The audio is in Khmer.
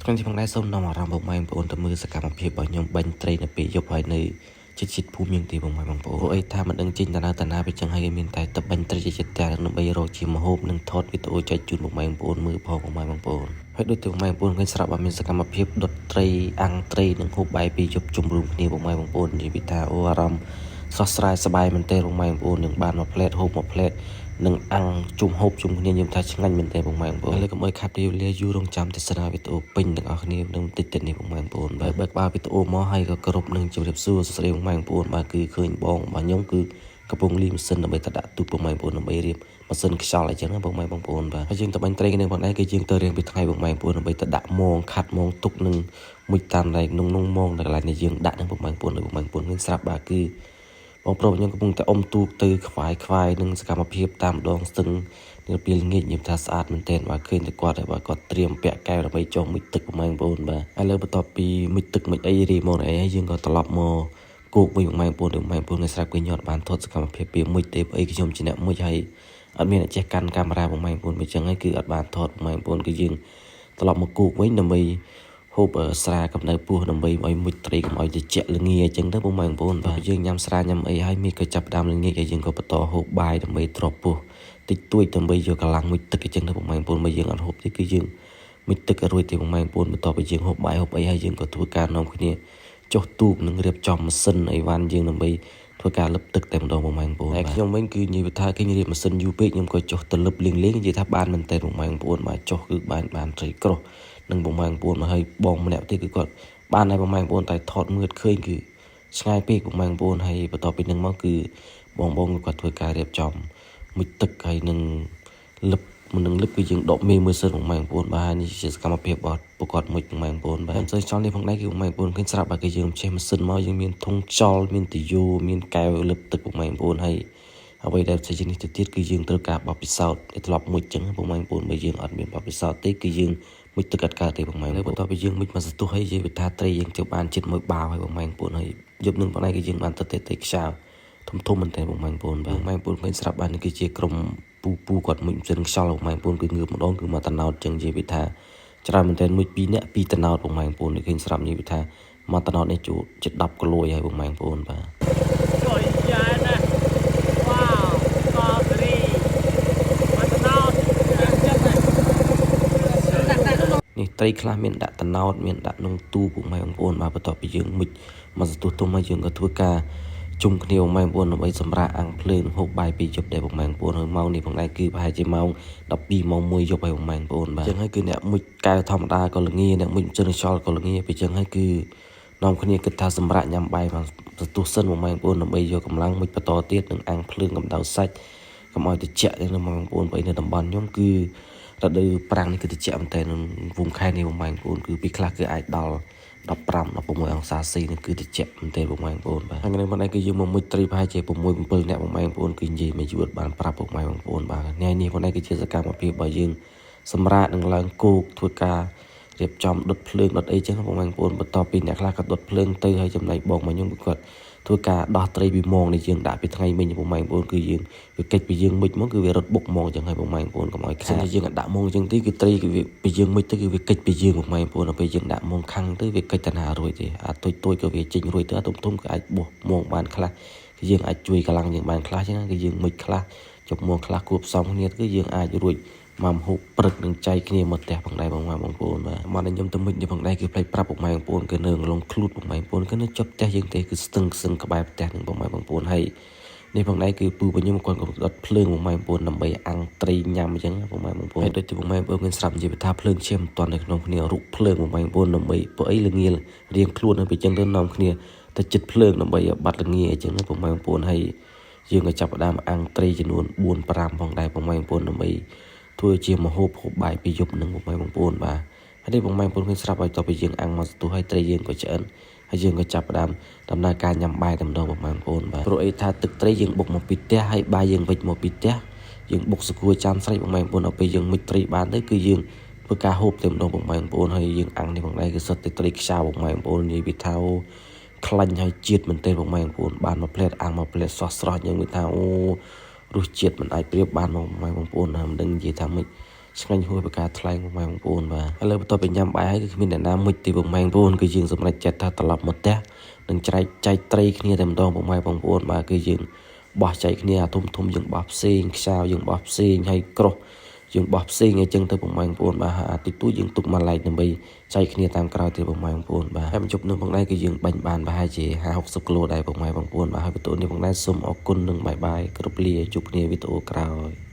ថ្ងៃនេះផងដែរសូមនាំអារម្មណ៍ពុកម៉ែបងប្អូនទៅមើលសកម្មភាពរបស់ខ្ញុំបាញ់ត្រីនៅពេលយប់ហើយនៅជិតជិតភូមិយើងទេពុកម៉ែបងប្អូនព្រោះអីថាមិនដឹងចេញតាណាតាណាពេលចឹងហើយមានតែទៅបាញ់ត្រីជិតជិតផ្ទះដើម្បីរកជាម្ហូបនិងថតវីដេអូចែកជូនពុកម៉ែបងប្អូនមើលផងពុកម៉ែបងប្អូនហើយដូចទៅពុកម៉ែបងប្អូនឃើញស្រាប់ว่าមានសកម្មភាពដុតត្រីអាំងត្រីនិងហូបបាយពេលយប់ជុំរួមគ្នាពុកម៉ែបងប្អូននិយាយពីថាអូអារម្មណ៍ស្រស់ស្រាយសប្បាយមែនទែនពុកម៉ែបងប្អូននឹងបានមកផ្លែតហូបមកផ្លែត នឹងអាំងជុំហូបជុំគ្នាខ្ញុំថាឆ្ងាញ់មែនទែនពុកម៉ែបងប្អូនឥឡូវកុំឲ្យខាត់ពេលវេលាយូររងចាំទស្សនាវីដេអូពេញទាំងអស់គ្នានឹងតិចទៀតនេះពុកម៉ែបងប្អូនបាទបើកបាវីដេអូមកហើយក៏គ្រប់នឹងជម្រាបសួរសួស្តីពុកម៉ែបងប្អូនបាទគឺឃើញបងរបស់ខ្ញុំគឺកំពុងលីម៉ាស៊ីនដើម្បីទៅដាក់ទូពុកម៉ែបងប្អូនដើម្បីរៀបម៉ាស៊ីនខ្យល់អីចឹងណាពុកម៉ែបងប្អូនបាទហើយយើងទៅបាញ់ត្រីគ្នាផងដែរគឺយើងទៅរៀងពីថ្ងៃពុកម៉ែបងប្អូនដើម្បីទៅដាក់មងខាត់មងទុកនឹងមុជតាមដៃក្នុងនោះមងនៅកន្លែងដែលយើងដាក់នឹងពុកម៉ែបងប្អូនពុកម៉ែបងប្អូនឃើញស្រាប់បាទគឺ បងប្រុសខ្ញុំកំពុងតែអុំទូកទៅខ្វាយខ្វាយនឹងសកម្មភាពតាមដងស្ទឹងនៅពេលល្ងាចខ្ញុំថាស្អាតមែនទែនបាទឃើញតែគាត់ហើយបាទគាត់ត្រៀមពាក់កែវដើម្បីចុះមុជទឹកបងប្អូនបាទឥឡូវបន្ទាប់ពីមុជទឹកមុជអីរីមកអីហើយយើងក៏ត្រឡប់មកគោកវិញបងប្អូនបងប្អូននៅស្រាប់គឺញ៉ាត់បានថតសកម្មភាពពីមុជទេអីខ្ញុំជាអ្នកមុជហើយអត់មានអ្នកចេះកាន់កាមេរ៉ាបងប្អូនអញ្ចឹងហើយគឺអត់បានថតបងប្អូនគឺយើងត្រឡប់មកគោកវិញដើម្បី ហូបស្រាកម្ដៅពោះដើម្បីឲ្យមុជត្រីកុំឲ្យត្រជាក់ល្ងាអញ្ចឹងទៅពុកម៉ែបងប្អូនបាទយើងញ៉ាំស្រាញ៉ាំអីហើយមីក៏ចាប់ផ្ដើមល្ងាចហើយយើងក៏បន្តហូបបាយដើម្បីទ្របពោះតិចតួចដើម្បីយកកម្លាំងមុជទឹកអញ្ចឹងទៅពុកម៉ែបងប្អូនបើយើងអត់ហូបទេគឺយើងមុជទឹកឲ្យរួចទេពុកម៉ែបងប្អូនបន្ទាប់ពីយើងហូបបាយហូបអីហើយយើងក៏ធ្វើការនាំគ្នាចុះទូកនិងរៀបចំម៉ាស៊ីនអីវ៉ាន់យើងដើម្បីធ្វើការលឹបទឹកតែម្ដងពុកម៉ែបងប្អូនតែខ្ញុំវិញគឺនិយាយថាគេរៀបម៉ាស៊ីនយូរពេកខ្ញុំក៏ចុះទៅលឹបលៀងលៀងនិយាយថាបានមែនតើពុកម៉ែបងប្អូនបាទចុះគឺបានបានត្រីក្រុស នឹងពុកម៉ែបងប្អូនមកហើយបងម្នាក់ទៀតគឺគាត់បានហើយពុកម៉ែបងប្អូនតែថតមើលឃើញគឺឆ្ងាយពេកពុកម៉ែបងប្អូនហើយបន្ទាប់ពីនឹងមកគឺបងបងគាត់ធ្វើការរៀបចំមុជទឹកហើយនឹងលឹបមុននឹងលឹបគឺយើងដកមេមួយសិនពុកម៉ែបងប្អូនបាទនេះជាសកម្មភាពរបស់ប្រកបមុជពុកម៉ែបងប្អូនបាទមិនសូវចង់នេះផងដែរគឺពុកម៉ែបងប្អូនឃើញស្រាប់បាទគឺយើងចេះម៉ាស៊ីនមកយើងមានធុងខ្យល់មានទយោមានកែវលឹបទឹកពុកម៉ែបងប្អូនហើយអ្វីដែលផ្សេងជាងនេះទៅទៀតគឺយើងត្រូវការបបពិសោធន៍ដែលធ្លាប់មុជចឹងពុកម៉ែបងប្អូនបើយើងអត់មានបបពិសោធន៍ទេគឺយើងមុជទឹកអត់កើតទេបងម៉ែបន្ទាប់ពីយើងមុជមកសន្ទុះហើយយើងវាថាត្រីយើងទៅបានចិត្តមួយបាវហើយបងម៉ែបងប្អូនហើយយប់នឹងបងឯងគឺយើងបានទៅទេត្រីខ្ចៅធំធំមែនតើបងម៉ែបងប្អូនបាទបងម៉ែបងប្អូនឃើញស្រាប់បាននេះគឺជាក្រុមពូពូគាត់មុជម៉ាស៊ីនខ្យល់បងម៉ែបងប្អូនគឺងើបម្ដងគឺមកតំណោតចឹងនិយាយវាថាច្រើនមែនតើមួយពីរនាក់ពីរតំណោតបងម៉ែបងប្អូននេះឃើញស្រាប់និយាយវាថាមកតំណោតនេះជួជិត10គីឡូហើយបងម៉ែបងប្អូនបាទ ជួយច្រើនណាស់វ៉ាវកសេរីមកតំណោតយ៉ាងចិត្តណាស់ដាក់ដាក់នោះ នេះត្រីខ្លះមានដាក់តំណោតមានដាក់ក្នុងទូពុកម៉ែបងប្អូនបាទបន្ទាប់ពីយើងមុជមកសន្ទុះទុំហើយយើងក៏ធ្វើការជុំគ្នាពុកម៉ែបងប្អូនដើម្បីសម្រាប់អាំងភ្លើងហូបបាយពីយប់ដែរពុកម៉ែបងប្អូនហើយម៉ោងនេះផងដែរគឺប្រហែលជាម៉ោង12ម៉ោង1យប់ហើយពុកម៉ែបងប្អូនបាទអញ្ចឹងហើយគឺអ្នកមុជកែវធម្មតាក៏ល្ងាអ្នកមុជជិនខ្យល់ក៏ល្ងាពីអញ្ចឹងហើយគឺនាំគ្នាគិតថាសម្រាប់ញ៉ាំបាយមកសន្ទុះសិនពុកម៉ែបងប្អូនដើម្បីយកកម្លាំងមុជបន្តទៀតនឹងអាំងភ្លើងកម្ដៅសាច់កុំឲ្យត្រជាក់ទេបងប្អូនបើនៅតំបន់ខ្ញុំគឺរដូវប្រាំងនេះគឺត្រជាក់មែនតើក្នុងវងខែនេះបងប្អូនគឺពីខ្លះគឺអាចដល់15 16អង្សាសេនេះគឺត្រជាក់មែនទេបងប្អូនបាទហើយថ្ងៃនេះបងឯងគឺយើងមកមុជត្រីប្រហែលជា6 7នាក់បងប្អូនគឺនិយាយមួយយូរបានប្រាប់បងប្អូនបាទថ្ងៃនេះបងឯងគឺជាសកម្មភាពរបស់យើងសម្រាប់នឹងឡើងគោកធ្វើការរៀបចំដុតភ្លើងដុតអីចឹងបងប្អូនបន្ទាប់ពីអ្នកខ្លះក៏ដុតភ្លើងទៅហើយចំណែកបងមកខ្ញុំគាត់ធ្វើការដោះត្រីពីមងនេះយើងដាក់ពីថ្ងៃមិញបងប្អូនគឺយើងវាកិច្ចពីយើងមុជមកគឺវារត់បុកមងចឹងហើយបងប្អូនកុំឲ្យខាតតែយើងដាក់មងចឹងទេគឺត្រីគឺវាពីយើងមុជទៅគឺវាកិច្ចពីយើងបងប្អូនដល់ពេលយើងដាក់មងខាងទៅវាកិច្ចតាណារួចទេអាទុយទុយក៏វាចេញរួចទៅអាធំធំក៏អាចបោះមងបានខ្លះគឺយើងអាចជួយកម្លាំងយើងបានខ្លះចឹងគឺយើងមុជខ្លះជប់មងខ្លះគួបផ្សំគ្នាគឺយើងអាចរួចមកហូបព្រឹកនឹងចែកគ្នាមកផ្ទះផងដែរបងប្អូនបាទមកខ្ញុំទៅមុជនេះផងដែរគឺផ្លេចប្រាប់ពុកម៉ែបងប្អូនគឺនៅលងឃ្លូតពុកម៉ែបងប្អូនគឺនៅជប់ផ្ទះយើងទេគឺស្ទឹងស្ទឹងក្បែរផ្ទះនឹងពុកម៉ែបងប្អូនហើយនេះផងដែរគឺពូរបស់ខ្ញុំគាត់ក៏ដុតភ្លើងពុកម៉ែបងប្អូនដើម្បីអាំងត្រីញ៉ាំអញ្ចឹងពុកម៉ែបងប្អូនហើយដូចទីពុកម៉ែបងប្អូនមានស្រាប់និយាយថាភ្លើងឈាមមិនទាន់នៅក្នុងគ្នារុកភ្លើងពុកម៉ែបងប្អូនដើម្បីពួកអីល្ងាលរៀងខ្លួនទៅអញ្ចឹងទៅនាំគ្នាទៅចិត្តភ្លើងដើម្បីបាត់ល្ងាអញ្ចឹងពុកម៉ែបងប្អូនហើយយើងក៏ចាប់ផ្ដើមអាំងត្រីចំនួន4 5ផងដែរពុកម៉ែបងប្អូនដើម្បីធ្វើជាម្ហូបហូបបាយពីយប់នឹងពុកម៉ែបងប្អូនបាទហើយនេះពុកម៉ែបងប្អូនឃើញស្រាប់ហើយតទៅពីយើងអាំងមកស្ទុះហើយត្រីយើងក៏ឆ្អិនហើយយើងក៏ចាប់ផ្ដើមដំណើរការញ៉ាំបាយតែម្ដងពុកម៉ែបងប្អូនបាទព្រោះអីថាទឹកត្រីយើងបុកមកពីផ្ទះហើយបាយយើងវិចមកពីផ្ទះយើងបុកសគួរចាំស្រេចពុកម៉ែបងប្អូនដល់ពេលយើងមុជត្រីបានទៅគឺយើងធ្វើការហូបតែម្ដងពុកម៉ែបងប្អូនហើយយើងអាំងនេះផងដែរគឺសុទ្ធតែត្រីខ្ចៅពុកម៉ែបងប្អូននិយាយពីថា ខ្លាញ់ហើយជាតិមែនទេពុកម៉ែបងប្អូនបានមកផ្លែតអាំងមកផ្លែតស្រស់ស្រស់យើងមានថាអូរសជាតិមិនអាចប្រៀបបានមកម៉ែបងប្អូនណាមិនដឹងនិយាយថាម៉េច ឆ្ងាញ់ហួសពីការថ្លែងពុកម៉ែបងប្អូនបាទឥឡូវបន្ទាប់ពីញ៉ាំបាយហើយគឺគ្មានអ្នកណាមុជទេពុកម៉ែបងប្អូនគឺយើងសម្រេចចិត្តថាត្រឡប់មកផ្ទះនឹងចែកចែកត្រីគ្នាតែម្ដងពុកម៉ែបងប្អូនបាទគឺយើងបោះចែកគ្នាអាធំធំយើងបោះផ្សេងខ្ចៅយើងបោះផ្សេងហើយក្រុសយើងបោះផ្សេងអញ្ចឹងទៅពុកម៉ែបងប្អូនបាទអាតិចតួចយើងទុកមួយឡែកដើម្បីចែកគ្នាតាមក្រោយទៀតពុកម៉ែបងប្អូនបាទហើយបញ្ចប់នោះផងដែរគឺយើងបាញ់បានប្រហែលជា50 60គីឡូដែរពុកម៉ែបងប្អូនបាទហើយវីដេអូនេះផងដែរសូមអរគុណនិង bye bye គ្រប់លាជួបគ្នាវីដេអូក្រោយ។